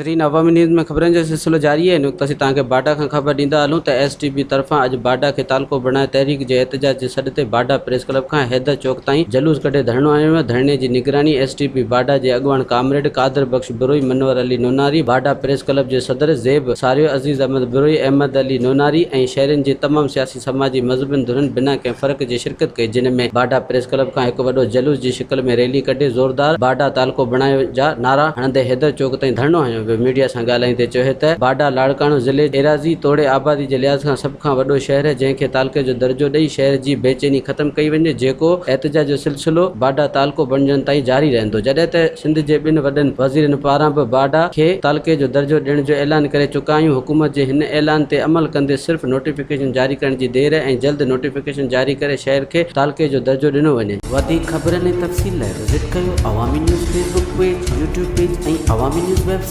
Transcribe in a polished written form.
ناظرين عوامي نيوز ۾ خبرن جو سلسلو جاري آهي هن وقت اسين توهان کي باڊهه کان خبر ڏيندا هلون ته ايس ٽي پي طرفان اڄ باڊهه کي تعلقو بڻائي تحريڪ جي احتجاج جي سڏ تي باڊهه پريس ڪلب کان حيدر چوڪ تائين جلوس ڪڍي ڌرڻو هنيو ويو ڌرڻي جي نگراني ايس ٽي پي باڊهه جي اڳواڻ ڪامريڊ قادر بخش بروهي منور علي نوناري باڊهه پريس ڪلب جي صدر زيب ساريو عزيز احمد بروهي احمد علي نوناري ۽ شهرين جي تمام سياسي سماجي مذهبين ڌرين بنا ڪنهن فرق جي شرڪت ڪئي جنھن ۾ باڊھه پريس ڪلب کان هڪ وڏو جلوس جي شڪل ۾ ريلي ڪڍي زوردار باڊھه تعلقو بڻايو جا نعرا هڻندي حيدر چوڪ تائين ڌرڻو هنيو ويو ميڊيا سان ڳالهائيندي چيو ته باڊھه لاڙڪاڻو ضلعي جي ايراضي توڙي آبادي جي لحاظ کان سڀ کان وڏو شهر آهي جنهن کي تعلقي جو درجو ڏئي شهر جي بيچيني ختم ڪئي وڃي جيڪو احتجاج جو سلسلو باڊھه تعلقو بڻجڻ تائين جاري رهندو جڏهن ته سنڌ جي ٻن وڏن وزيرن پاران به باڊهه کي تعلقي جو درجو ڏيڻ جو اعلان ڪري چڪا آهيون، حڪومت جي هن اعلان تي عمل ڪندي صرف نوٽيفڪيشن جاري ڪرڻ جي دير آهي ۽ جلد نوٽيفڪيشن جاري ڪري شهر کي تعلقي جو درجو ڏنو وڃي. وڌيڪ خبرن ۽ تفصيل لاء وزٽ ڪيو Awami news Facebook page, YouTube page ۽ Awami news website.